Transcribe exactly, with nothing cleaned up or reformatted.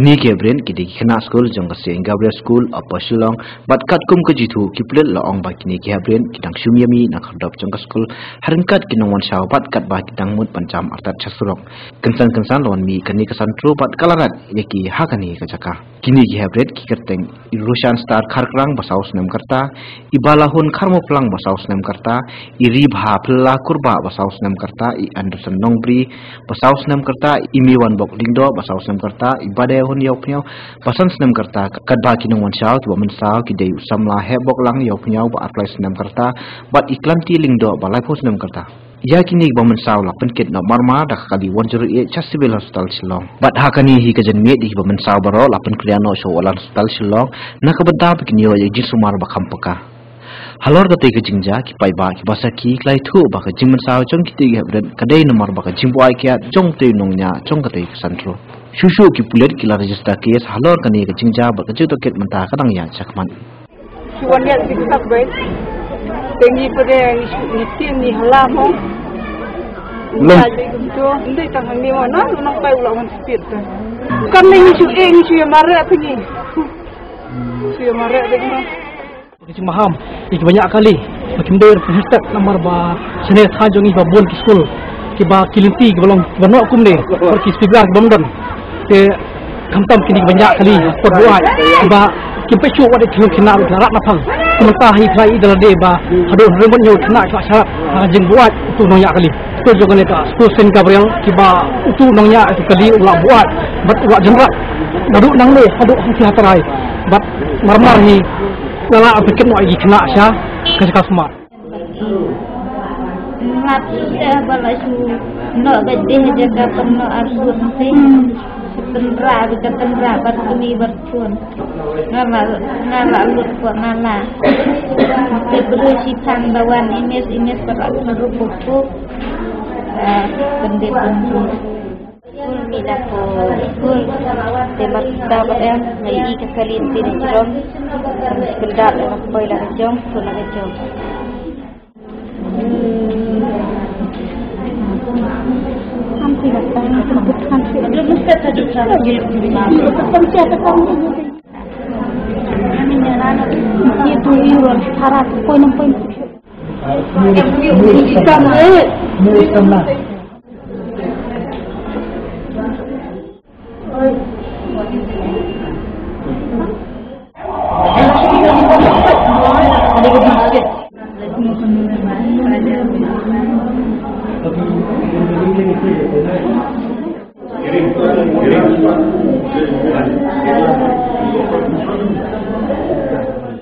Kine ki hapdeng ki dei ki khynnah skul jong ka Saint Gabriel School, Upper Shillong, bad katkum ka jingthoh ki pulit la ong ba kine ki hapdeng ki dang shim ïa mih na ka dop jong ka skul, ha ryngkat ki nongwan shaw bad katba ki dang mut ban jam artat sha surok. Kynsan kynsan la wan mih kane ka Santru bad ka la rat ïa ki ha kane ka jaka. Kine ki hapdeng ki kyrteng i Roshan Star Kharkrang ba saw snem ka rta, i Balahun Kharmoplang ba saw snem ka rta, i Ribha Phylla Kurbah ba saw snem ka rta, i Anderson Nongbri ba saw snem ka rta, i Miwanbok Lyngdoh ba saw snem ka rta, i Badehun Ïawphniaw ba san snem ka rta, katba ki nongwan shaw kiba mynsaw ki dei u samla Hehboklang Ïawphniaw ba arphew lai snem ka rta, bad i Klanti Lyngdoh ba laiphew snem ka rta. Ïa kine kiba mynsaw la pynkit noh marmar da ka kali one zero eight sha Civil Hospital Shillong. Bad ha kane hi ka janmiet ïa kiba mynsaw baroh la pynkhreh noh sha Walan Hospital Shillong na ka bynta ba kin ïoh ïa ka jingsumar ba kham paka. Halor katei ka jingjia, ki paidbah kiba sakhi ki la ïathuh ba ka jingmynsaw jong kitei ki hapdeng ka dei namar ba ka jingbuaid kiad jong utei u nongñiah jong katei ka Santru. Shuh shuh ki pulit ki la register case halor kane ka jingjia bad ka jingtohkit mynta ka dang ïaid shakhmat. Shu wan ïaid shisha beit. Te ngi pat de ngi shu, ngi tieng, ngi hala mo. Ngi ïaid beit kumto. Ym dei tang hangne mo, na u nongpeit u la wan speed te. Kam ne ngi shu, eh, ngi shu ïa mareh te ngi. Shu ïa mareh te ngi. Ki jingmaham ïa kiba ñiah kali ba kim dei ban respect namar ba shane thaw jong ngi ba bun ki skul kiba ki lynti kiba long kiba noh kumne, bad ki speaker kiba ym don. Te khamtam kine kiba ñiah kali, ki buaid, kiba kim peit shuh wat ïa ki khynnah ruh ki la rat naphang. Te mynta hi ki la ïohi da lade ba haduh hynriew ngut ki khynnah ki la sharat ha ka jingbuaid utu u nongñiah kali. Te jong kane ka skul Saint Gabriel kiba utu u nongñiah utu kali u la buaid bad u la jynrat naduh nangne haduh hangtei ha trai. Bad marmar hi la lah ban pynkit noh ïa ki khynnah sha ka jaka sumar. Nga tu te ba la shu noh ba dei jaka pynnoh ar sut te. Tynrah ba ka tynrah bad kmie bad khun. Nga la, nga la lut ko nga la. Te briew shiphang ba wan imis imis ba la ruh ko. Pyndep pyndep. Skul, mih na ka skul. Te mar kita bad em, nga ïohi ka kali te na jrong. Kyndat na ka poi la ka jong, to la ka jong.